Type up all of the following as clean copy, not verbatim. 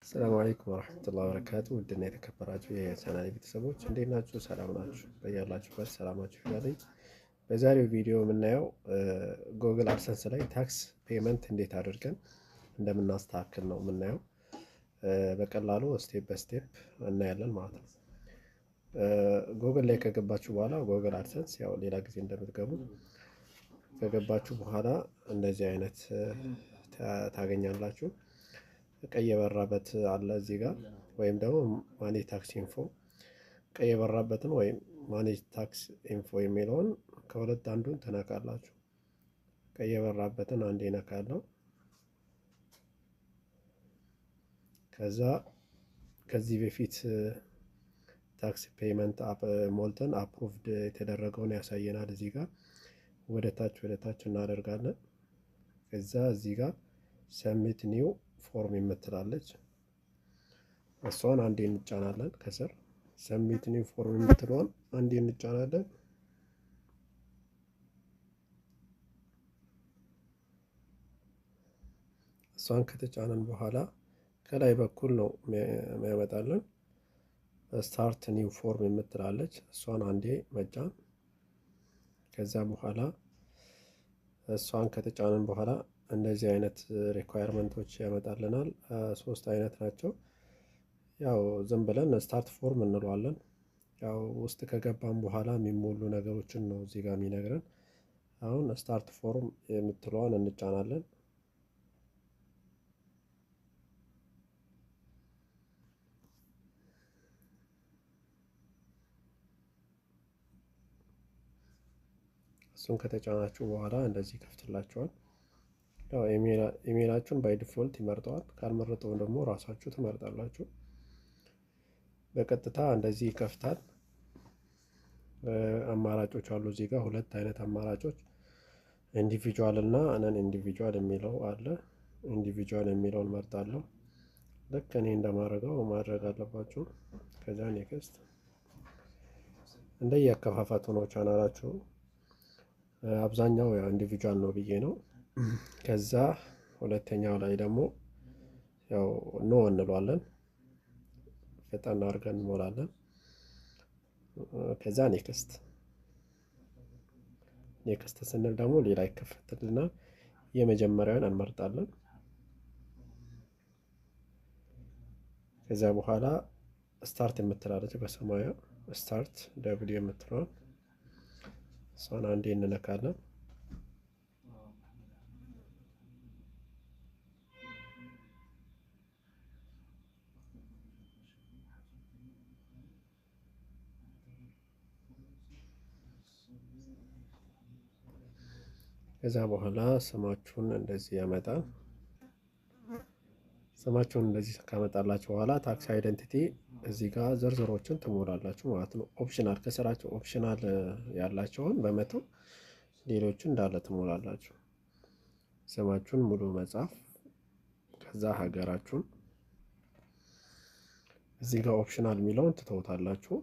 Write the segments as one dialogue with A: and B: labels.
A: ሰላም አለይኩም ወራህመቱላሂ ወበረካቱ። ውድና የተከበራችሁ የቻናሌ ቤተሰቦች እንዴት ናችሁ? ሰላም ናችሁ? በያላችሁበት ሰላማችሁ ይብዛልኝ። በዛሬው ቪዲዮ የምናየው Google AdSense ላይ tax payment እንዴት አድርገን እንደምናስተካክል ነው የምናየው። በቀላሉ step በ step እናያለን ማለት ነው። ጎግል ላይ ከገባችሁ በኋላ Google AdSense ያው ሌላ ጊዜ እንደምትገቡ ከገባችሁ በኋላ እንደዚህ አይነት ታገኛላችሁ። ቀይ የበራበት አለ እዚህ ጋር፣ ወይም ደግሞ manage tax info፣ ቀይ የበራበትን ወይም manage tax info የሚለውን ከሁለት አንዱን ትነካላችሁ። ቀይ የበራበትን አንዴ ነካለው። ከዛ ከዚህ በፊት tax payment ሞልተን approved የተደረገውን ያሳየናል። እዚህ ጋር ወደ ታች ወደ ታች እናደርጋለን። ከዛ እዚህ ጋር submit new form የምትላለች፣ እሷን አንዴ እንጫናለን። ከስር submit new form የምትለዋን አንዴ እንጫናለን። እሷን ከተጫነን በኋላ ከላይ በኩል ነው የሚያመጣልን። Start new form የምትላለች፣ እሷን አንዴ መጫን። ከዛ በኋላ እሷን ከተጫንን በኋላ እንደዚህ አይነት requirement ኦች ያመጣልናል። ሶስት አይነት ናቸው። ያው ዝም ብለን start form እንለዋለን። ያው ውስጥ ከገባን በኋላ የሚሞሉ ነገሮችን ነው እዚህ ጋር የሚነግረን። አሁን start form የምትለዋን እንጫናለን። እሱን ከተጫናችሁ በኋላ እንደዚህ ይከፍትላችኋል። ያው ኢሜይላችሁን by default ይመርጠዋል። ካልመረጠው ደግሞ ራሳችሁ ትመርጣላችሁ። በቀጥታ እንደዚህ ይከፍታል። አማራጮች አሉ እዚህ ጋር ሁለት አይነት አማራጮች፣ individual እና non individual የሚለው አለ። Individual የሚለውን መርጣለሁ። ልክ እኔ እንደማደርገው ማድረግ አለባችሁ። ከዛ next፣ እንደየአከፋፈቱ ነው ቻናላችሁ። አብዛኛው ያው individual ነው ብዬ ነው። ከዛ ሁለተኛው ላይ ደግሞ ያው no እንለዋለን። ፈጠን አድርገን እንሞላለን። ከዛ next። Next ስንል ደግሞ ሌላ ይከፈትልናል። የመጀመሪያውን እንመርጣለን። ከዛ በኋላ start የምትላለች በሰማያዊ፣ start W የምትለዋን እሷን አንዴ እንነካለን። ከዛ በኋላ ስማችሁን እንደዚህ ያመጣል። ስማችሁን እንደዚህ ካመጣላችሁ በኋላ tax identity እዚህ ጋር ዝርዝሮችን ትሞላላችሁ ማለት ነው። Optional ከስራቸው optional ያላቸውን በመተው ሌሎቹን እንዳለ ትሞላላችሁ። ስማችሁን ሙሉ መጻፍ፣ ከዛ ሀገራችሁን፣ እዚህ ጋር optional የሚለውን ትተውታላችሁ።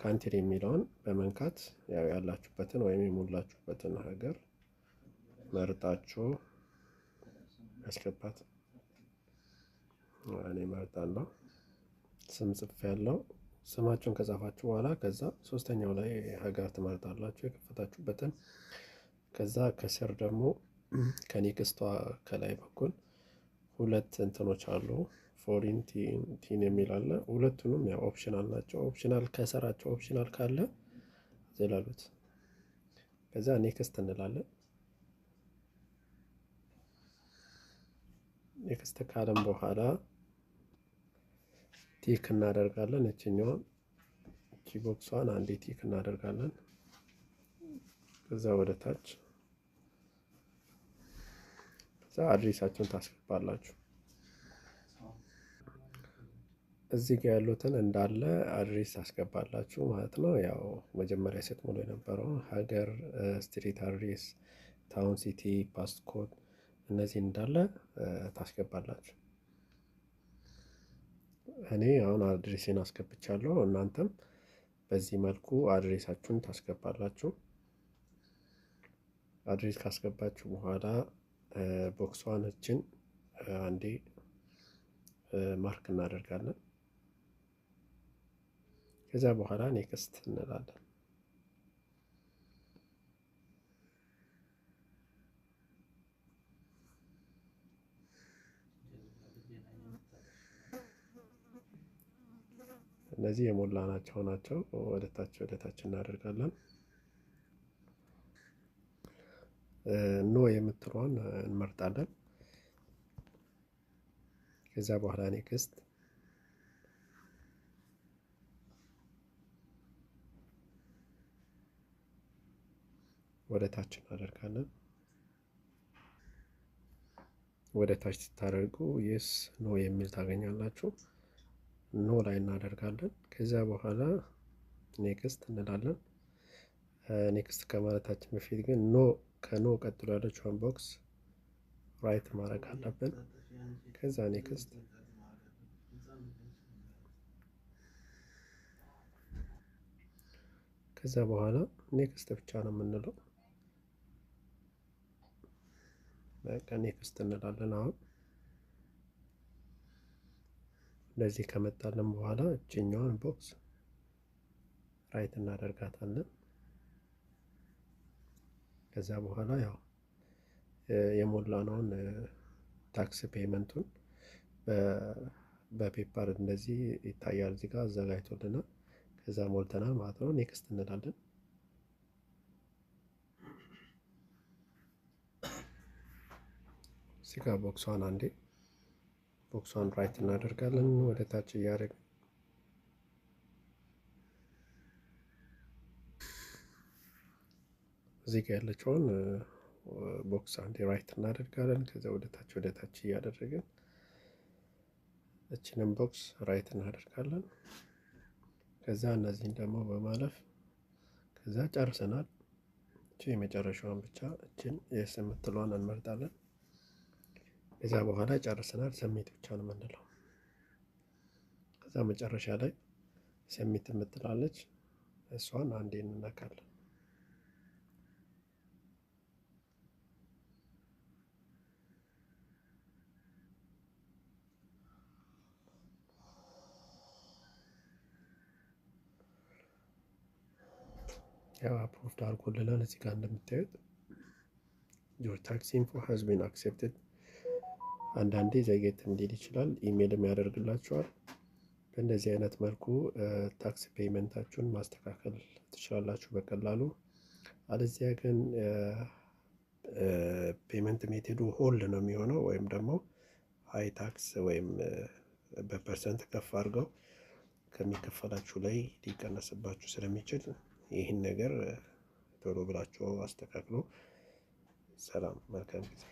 A: Country የሚለውን በመንካት ያው ያላችሁበትን ወይም የሞላችሁበትን ሀገር መርጣችሁ ያስገባት። እኔ መርጣለሁ። ስም ጽፍ ያለው ስማችሁን ከጻፋችሁ በኋላ ከዛ ሶስተኛው ላይ ሀገር ትመርጣላችሁ የከፈታችሁበትን። ከዛ ከስር ደግሞ ከ next ቷ ከላይ በኩል ሁለት እንትኖች አሉ። Foreign TIN የሚል አለ። ሁለቱንም ያው optional ናቸው። Optional ከሰራቸው optional ካለ ዝለሉት። ከዛ next እንላለን። Next ካለም በኋላ tick እናደርጋለን። እችኛዋን እቺ box ሷን አንዴ tick እናደርጋለን። ከዛ ወደ ታች፣ ከዛ address ኣችሁን ታስገባላችሁ። እዚህ ጋር ያሉትን እንዳለ address ታስገባላችሁ ማለት ነው። ያው መጀመሪያ ስትሞሉ የነበረው ሀገር፣ street address፣ town፣ city፣ postcode እነዚህ እንዳለ ታስገባላችሁ። እኔ አሁን address ኤን አስገብቻለሁ። እናንተም በዚህ መልኩ address ኣችሁን ታስገባላችሁ። Address ካስገባችሁ በኋላ box ሷን እችን አንዴ Mark እናደርጋለን። ከዚያ በኋላ next እንላለን። እነዚህ የሞላናቸው ናቸው። ወደታች ወደታች እናደርጋለን። No የምትለዋን እንመርጣለን። ከዚያ በኋላ next፣ ወደ ታች እናደርጋለን። ወደ ታች ስታደርጉ yes፣ no የሚል ታገኛላችሁ። No ላይ እናደርጋለን። ከዚያ በኋላ next እንላለን። Next ከማለታችን በፊት ግን no፣ ከ no ቀጥሎ ያለችውን box right ማድረግ አለብን። ከዛ next፣ ከዛ በኋላ next ብቻ ነው የምንለው። በቃ next እንላለን። አሁን እንደዚህ ከመጣልን በኋላ እችኛዋን box right እናደርጋታለን። ከዛ በኋላ ያው የሞላነውን tax payment ኡን በ paper እንደዚህ ይታያል። እዚህ ጋር አዘጋጅቶልናል። ከዛ ሞልተናል ማለት ነው። Next እንላለን። እዚህ ጋር box ኧን አንዴ box ኧን right እናደርጋለን ወደ ታች እያደረግን። እዚህ ጋር ያለችውን box አንዴ right እናደርጋለን። ከዛ ወደ ታች ወደ ታች እያደረግን እችንም box right እናደርጋለን። ከዛ እነዚህን ደግሞ በማለፍ ከዛ ጨርሰናል። እቺ የመጨረሻዋን ብቻ እችን yes የምትለዋን እንመርጣለን። ከዛ በኋላ ጨርሰናል። Submit ብቻ ነው የምንለው። ከዛ መጨረሻ ላይ submit የምትላለች፣ እሷን አንዴ እንነካለን። ያው approved አድርጎልናል። እዚህ ጋር እንደምታዩት "Your tax info has been accepted"። አንዳንዴ ዘግየትም ሊል ይችላል። ኢሜይልም ያደርግላችኋል። በእንደዚህ አይነት መልኩ tax payment ኣችሁን ማስተካከል ትችላላችሁ በቀላሉ። አለዚያ ግን payment method ኡ hold ነው የሚሆነው ወይም ደግሞ high tax ወይም በ percent ከፍ አድርገው ከሚከፈላችሁ ላይ ሊቀነስባችሁ ስለሚችል ይህን ነገር ቶሎ ብላችሁ አስተካክሉ። ሰላም፣ መልካም ጊዜ።